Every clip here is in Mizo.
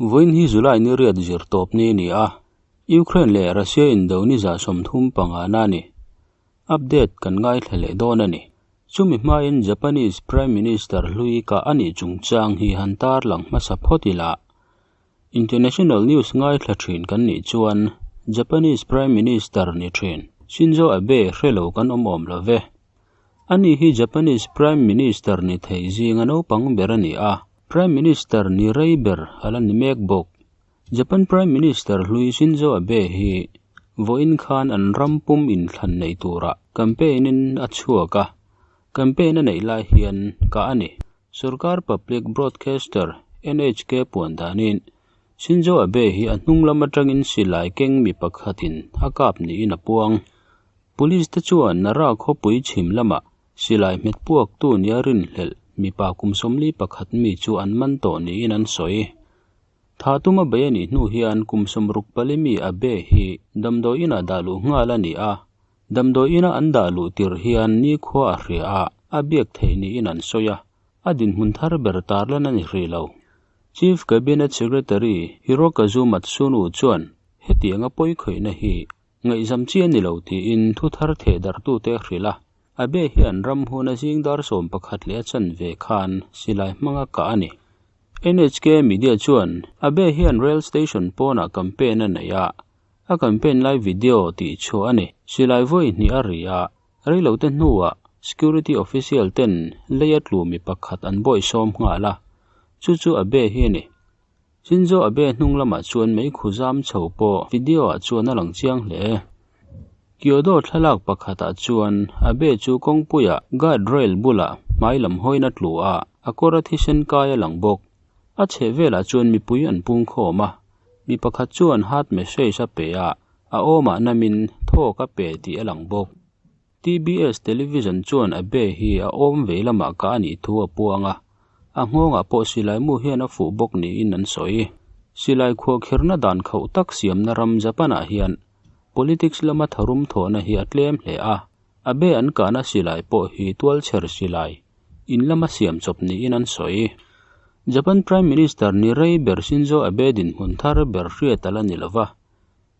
Vawiin hi July ni riat zir tawp ni a ni a, Ukraine leh Russia indo ni 35 na a ni. Update kan ngaithla leh dawn a ni. Chumi hmain Japanese Prime Minister hlui kah a nih chungchang hi han tarlang hmasa phawt ila. International news ngaithla thin kan nih chuan Japanese Prime Minister ni thin Shinzo Abe hre lo kan awm awm lo ve. Ani hi Japanese Prime Minister ni thei zinga naupang ber a ni a, Prime Minister ni rei ber a la ni mek bawk. Japan Prime Minister hlui Shinzo Abe hi vawiin khan an ram pum inthlan nei turah campaign in a chhuak a, campaign a neih lai hian kah a ni. Sorkar public broadcaster NHK puan danin Shinzo Abe hi a hnung lam atangin silai keng mi pakhatin a kap niin a puang. Police te chuan Nara khawpui chhim lamah silai hmet puaktu nia rinhlelh mipa kum 41 mi chu an man tawh niin an sawi. Tha tuma bei a nih hnu hian kum 64 mi Abe hi damdawi inah dah luh nghal a ni a, damdawi ina an dah luh tirh hian nikhua a hria a, a biak theih niin an sawi a, a dinhmun thar ber tarlan a ni hrih lo. Chief Cabinet Secretary Hirokazu Matsuno chuan hetianga pawi khawihna hi ngaihzam chi a ni lo tiin thu thar theh darhtute a hrilh a, Abe hian ram huna zing dar 11 leh a chanve khan silai hmanga kah a ni. NHK media chuan Abe hian rail station pawnah campaign a nei a, a campaign lai video tih chhuah a ni. Silai vawi hnih a ri a, reilote hnuah security official ten leia tlu mi pakhat an bawi sawm nghal a, chu chu Abe hi a ni. Shinzo Abe hnung lamah chuan mei khu zam chho pawh video ah chuan a lang chiang hle. Kyodo thlalak pakhatah chuan Abe chu kawngpuiah guard rail bulah hmai lam hawina tlu a, a kawr a thisen kai a lang bawk. A chheh velah chuan mipui an pung khawm a, mi pakhat chuan heart message a pe a, a awmah namin thawk a pe tih a lang bawk. TBS television chuan Abe hi a awm vei lamah kah a nih thu a puang a, a nghawngah pawh silai mu hian a fuh bawk niin an sawi. Silai khuahkhirhna dan khauh tak siamna ram Japan-ah hian politics lama tharum thawhna hi a tlem hle a, Abe an kahna silai pawh hi tualchher silai in lama siam chawp niin an sawi. Japan Prime Minister ni rei ber Shinzo Abe dinhmun thar ber hriat a la ni lova,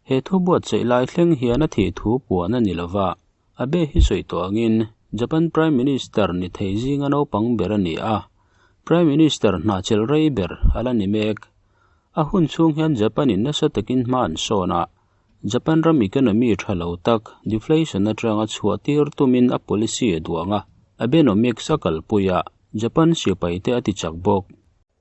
he thu buatsaih lai thleng hian a thih thu puan a ni lova, Abe hi sawi tawh angin Japan Prime Minister ni thei zinga naupang ber a ni a, Prime Minister hna chelh rei ber a la ni mek. A hun chhung hian Japan in nasa takin hma an sawn a, Japan ram economy tha lo tak deflation atanga chhuah tir tumin a policy a duang a, Abenomics a kalpui a, Japan sipai te a ti chak bawk.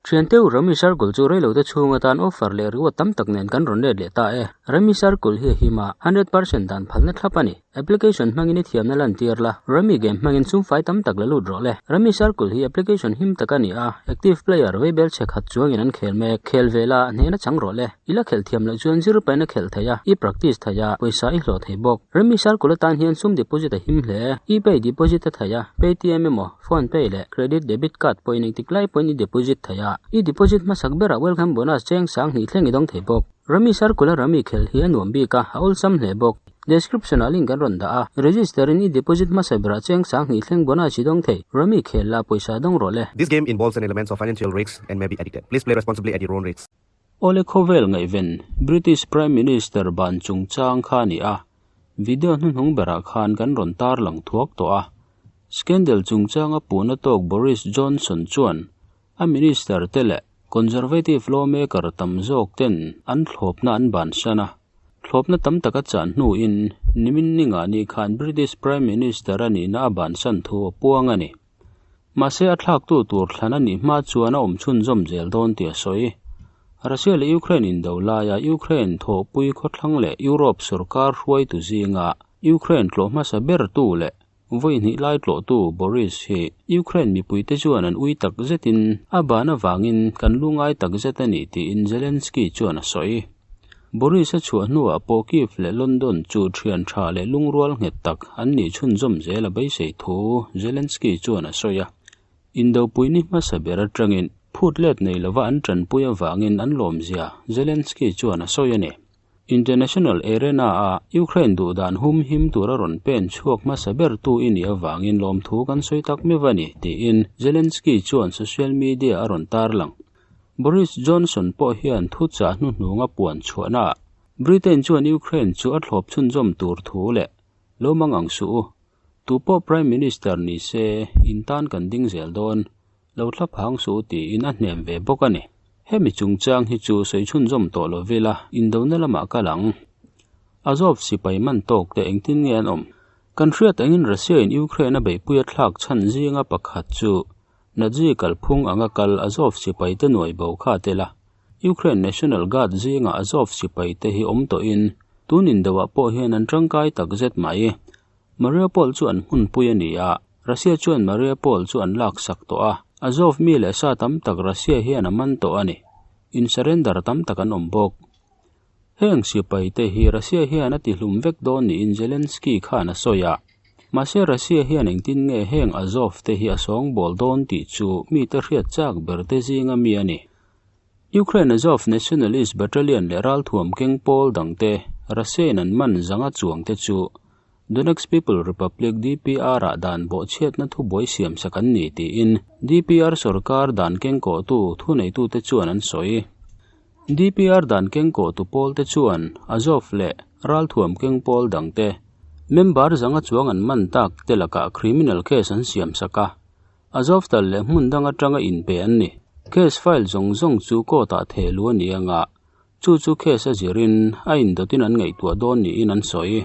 Thianteu Rummy Circle chu reilote chhung atan offer leh reward tam tak nen kan rawn let leh ta e. Rummy Circle hi a him a, 100% dan phalna thlap a ni. Application hmangin i thiamna lantir la, Rummy game hmangin sumfai tam tak la lut rawh le. Rummy Circle hi application him tak a ni a, active player veibel che khat chuangin an khel mek. Khel ve la, hnehna chang rawh le. I la khelh thiam loh chuan zir pain a khelh thei a, i practice thei a, pawisa i hlawh thei bawk. Rummy Circle atan hian sum deposit a him hle. E-pay deposit a thei a, Paytm emaw, Phone pay leh credit debit card pawhin engtik lai pawhin i deposit thei a, i deposit hmasak berah welcome bonus cheng 2000 thleng i dawng thei bawk. Rummy Circle a rummy khel hi a nuam bik a, a awlsam hle bawk. Description ah link an rawn dah a, register in i deposit hmasa berah cheng 2000 thleng bonus i dawng thei. Rummy khel la pawisa dawng rawh le. This game involves an elements of financial risks and may be addicted. Please play responsibly at your own risks. Awle khawvel ngaihven British Prime Minister ban chungchang kha a ni a, video hnuhnung berah khan kan rawn tarlang thuak tawh a. Scandal chungchanga puhna tawk Boris Johnson chuan a minister te leh Conservative lawmaker tam zawk ten an thlawpna an bansan a. Thlawpna tam tak a chan hnuin nimin ninga ni khan British Prime Minister a nihna a bansan thu a puang a ni. Mahse a thlaktu tur thlan a nih hma chuan a awm chhunzawm zel dawn tih a sawi. Russia leh Ukraine indo laia Ukraine thawhpui khawthlang leh Europe sorkar hruaitu zinga Ukraine tlawh hmasa bertu leh vawi hnih lai tlawhtu Boris hi Ukraine mipuite chuan an ui tak zetin a ban avangin kan lu ngai tak zet a ni tiin Zelensky chuan a sawi. Boris a chhuah hnuah pawh Kyiv leh London chu thian tha leh lungrual nghet tak an nih chhunzawm zel a beisei thu Zelensky chuan a sawi a. Indopui ni hmasa ber atangin phut let nei lova an tanpui avangin an lawmzia Zelensky chuan a sawi a ni. International arena a Ukraine duhdan hum him tura rawn pen chhuak hmasa ber tu i nih avangin lawmthu kan sawi tak meuh a ni tiin Zelensky chuan social media a rawn tarlang. Boris Johnson pawh hian thuchah hnuhnung a puan chhuahnaah Britain chuan Ukraine chu a thlawp chhunzawm tur thu leh lo mang ang suh u. Tu pawh Prime Minister ni se in tan kan ding zel dawn, lo thla phang suh u tiin a hnem ve bawk a ni. Hemi chungchang hi chu sawi chhunzawm tawh lo vela indona lamah kal ang. Azov sipai man tawk te engtin nge an awm? Kan hriat angin Russia in Ukraine a beihpui a thlak chhan zinga pakhat chu Nazi kalphung anga kal Azov sipai te nuai bo kha tel a. Ukraine National Guard zingah Azov sipai te hi awm tawhin tun indoah pawh hian an tangkai tak zet mai. Mariupol chu an hmunpui a ni a, Russia chuan Mariupol chu an laksak tawh a, Azov mi leh sa tam tak Russia hian a man tawh a ni. In surrender tam tak an awm bawk. Heng sipai te hi Russia hian a tihlum vek dawn niin Zelensky khan a sawi a. Mahse Russia hian engtin nge heng Azov te hi a sawngbawl dawn tih chu mite hriat chak ber te zinga mi a ni. Ukraine Azov Nationalist Battalion leh ralthuam keng pawl dangte Russia in an man zanga chuang te chu Donetsk People Republic, DPR, ah dan bawhchhiatna thubuai siamsak an ni tiin DPR sorkar dan kengkawhtu thuneitute chuan an sawi. DPR dan kengkawhtu pawlte chuan Azov leh ralthuam keng pawl dangte member zanga chuang an man tak te lakah criminal case an siamsak a, Azov tal leh hmun dang atanga inpe an ni. Case file zawng zawng chu court-ah thehluh a ni anga Chu chu case a zirin a indawtin an ngaihtuah dawn niin an sawi.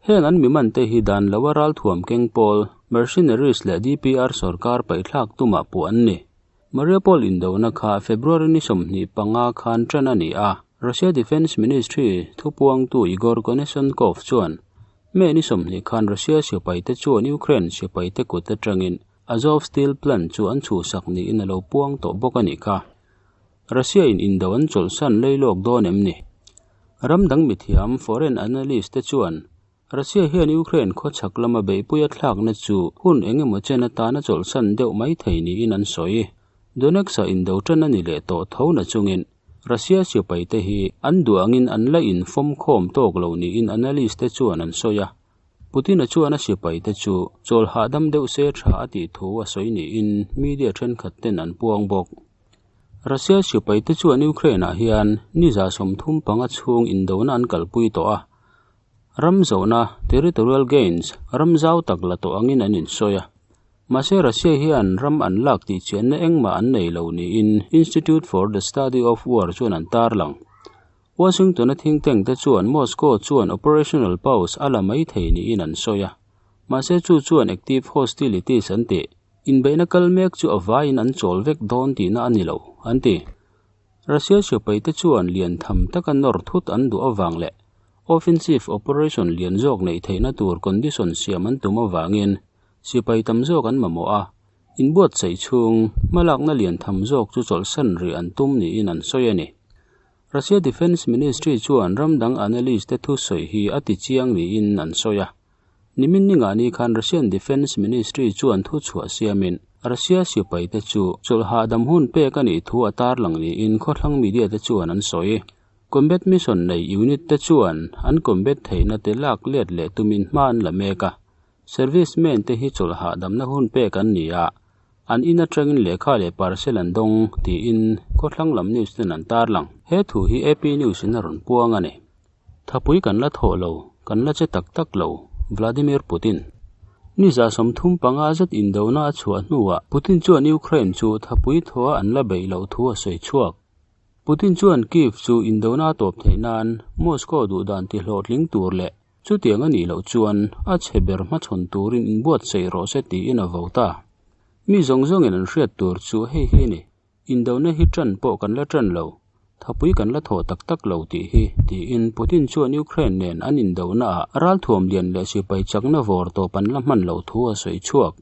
Heng an mimante hi dan loa ralthuam keng pawl, mercenaries leh DPR sorkar paihthlak tumah puh an ni. Mariupol indona kha February ni 25 khan ṭan a ni a, Russia Defence Ministry thupuangtu Igor Konashenkov chuan May ni 20 khan Russia sipaite chuan Ukraine sipaite kut aṭangin Azov Steel Plant chu an chhuhsak niin a lo puang tawh bawk a nih kha. Russia in indo an chawlhsan lei lawk dawn em ni? Ram dang mithiam, foreign analyst, te chuan Russia hian Ukraine khawchhak lama beihpui a thlakna chu hun eng emaw chen atana chawlhsan deuh mai thei niin an sawi. Donetsk-ah indo tan a ni leh tawh tho na chungin Russia sipai te hi an duh angin an la infawm khawm tawk lo niin analyst te chuan an sawi a. Putin-a chuan a sipai te chu chawl hahdam deuh se tha a tih thu a sawi niin media thenkhat ten an puang bawk. Russia sipaite chuan Ukraine-ah hian ni 35 chhung indona an kalpui tawh a, ram zawhna, territorial gains, ram zau tak la tawh angin an insawi a. Mahse Russia hian ram an lak tih chianna engmah an nei lo niin Institute for the Study of War chuan an tarlang. Washington-a think tank te chuan Moscow chuan operational pause a la mai thei niin an sawi a, mahse chu chuan active hostilities an tih. Inbeihna kal mek chu a vaiin an chawl vek dawn tihna a ni lo, an ti. Russia sipaite chuan lian tham taka nawr thut an duh avang leh offensive operation lian zawk neih theihna tur condition siam an tum avangin sipai tam zawk an mamawh a, inbuatsaih chhung hmalakna lian tham zawk chu chawlhsan rih an tum niin an sawi a ni. Russia Defence Ministry chuan ram dang analyst te thusawi hi a ti chiang niin an sawi a. Nimin ningah ni khan Russian Defence Ministry chuan thu chhuah siamin Russia sipaite chu chawlh hahdam hun pek a nih thu a tarlang niin khawthlang media te chuan an sawi. Combat mission nei unit te chuan an combat theihna te lak let leh tumin hma an la mek a. Servicemen te hi chawlh hahdamna hun pek an ni a, an in atangin lehkha leh parcel an dawng tiin khawthlang lam news ten an tarlang. He thu hi AP News in a rawn puang a ni. Thapui kan la thawh lo, kan la che tak tak lo, Vladimir Putin. Ni 35 zet indona a chhuah hnuah Putin chuan Ukraine chu thapui thaw an la beih loh thu a sawi chhuak. Putin chuan Kyiv chu indona a tawp theih nan Moscow duhdan tihlawhtling tur leh chutiang a nih loh chuan a chhe ber hmachhawn turin inbuatsaih rawh se tiin a vo ta. Mi zawng zawngin an hriat tur chu hei hi a ni. Indona hi ṭan pawh kan la ṭan lo, thapui kan la thawh tak tak lo tih hi, tiin Putin chuan Ukraine nen an indonaah ralthuam lian leh sipai chakna vawr tawp an la hman loh thu a sawi chhuak.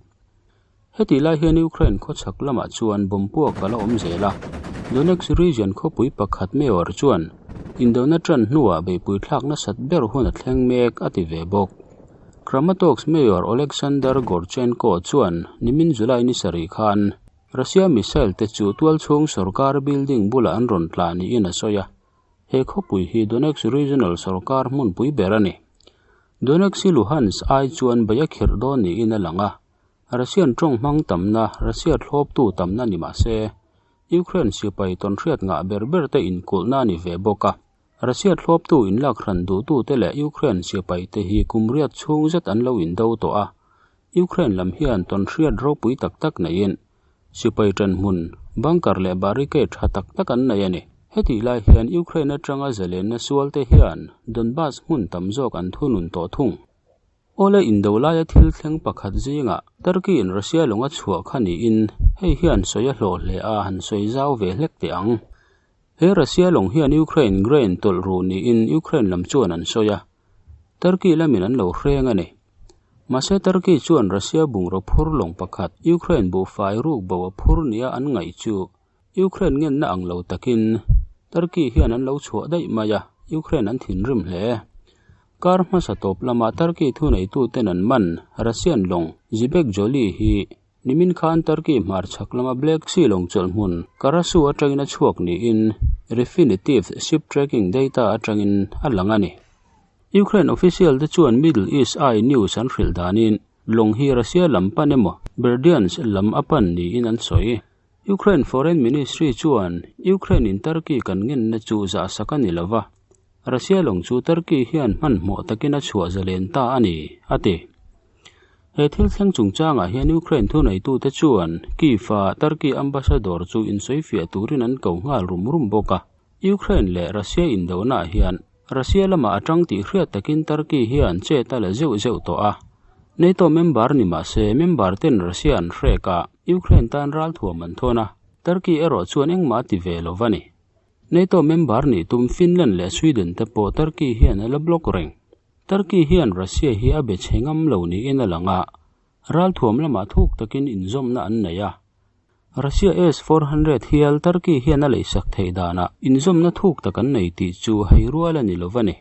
Hetih lai hian Ukraine khawchhak lamah chuan bomb puak a la awm zel a, Donetsk region khawpui pakhat mayor chuan indona ṭan hnuah beihpui thlak nasat ber hun a thleng mek a ti ve bawk. Kramatorsk mayor Oleksandr Gorchenko chuan nimin July ni sarih khan Russia missile te chu tualchhung sorkar building bulah an rawn tla niin a sawi a, he khawpui hi Donetsk regional sorkar hmunpui ber a ni. Donetsk hi Luhansk ai chuan bei a khirh dawn niin a lang a, Russian tawng hmang tamna, Russia thlawptu tamna ni mah se, Ukraine sipai tawnhriat ngah ber ber te inkulhna a ni ve bawk a. Russia thlawptu inlak hran duhtute leh Ukraine sipaite hi kum riat chhung zet an lo indo tawh a. Ukraine lam hian tawnhriat ropui tak tak neiin sipai ṭanhmun, bunker leh barricade ṭha tak tak an nei a ni. Hetih lai hian Ukraine aṭanga zalenna sualte hian Donbas hmun tam zawk an thunun tawh thung. Awle indo laia thil thleng pakhat zingah Turkey in Russia lung a chhuah kha niin hei hian sawi a hlawh hle a han sawi zau ve hlek teh ang. He Russia lawng hian Ukraine grain tawlh ru niin Ukraine lam chuan an sawi a, Turkey lamin an lo hreng a ni. Mahse Turkey chuan Russia bungraw phur lawng pakhat Ukraine buhfai ruk bo a phur nia an ngaih chu Ukraine ngenna ang lo takin Turkey hian an lo chhuah daih mai a, Ukraine an thinrim hle. Kar hmasa tawp lama Turkey thuneituten an man Russian lawng Zibek Joly hi nimin khan Turkey hmarchhak lama Black Sea lawng chawlh hmun Karasu atangin a chhuak niin Refinitiv ship tracking data atangin a lang a ni. Ukraine official te chuan Middle East Eye News an hrilh danin lawng hi Russia lam pan emaw Berdyansk lam a pan niin an sawi. Ukraine Foreign Ministry chuan Ukraine in Turkey kan ngenna chu zahsak a ni lo va, Russia lawng chu Turkey hian hmanhmawh takin a chhuah zalen ta a ni, a ti. He thil thleng chungchangah hian Ukraine thuneitute chuan Kyiv-a Turkey ambassador chu insawifiah turin an ko nghal rum rum bawk a. Ukraine leh Russia indonaah hian Russia lamah a tang tih hriat takin Turkey hian chet a la zeuh zeuh tawh a. NATO member ni mah se member ten Russia an hrek a, Ukraine tan ralthuam an thawn a, Turkey erawh chuan engmah a ti ve lo va ni. NATO member nih tum Finland leh Sweden te pawh Turkey hian a la block reng. Turkey hian Russia hi a be chhe ngam lo niin a lang a, ralthuam lamah thuk takin inzawmna an nei a. Russia S-400 hial Turkey hian a leisak theih danah inzawmna thuk tak an nei tih chu hei rual a ni lo va ni.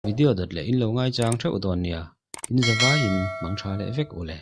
Video dawt leh in lo ngaichang theuh dawn nia, in zavaiin hmang tha leh vek u le.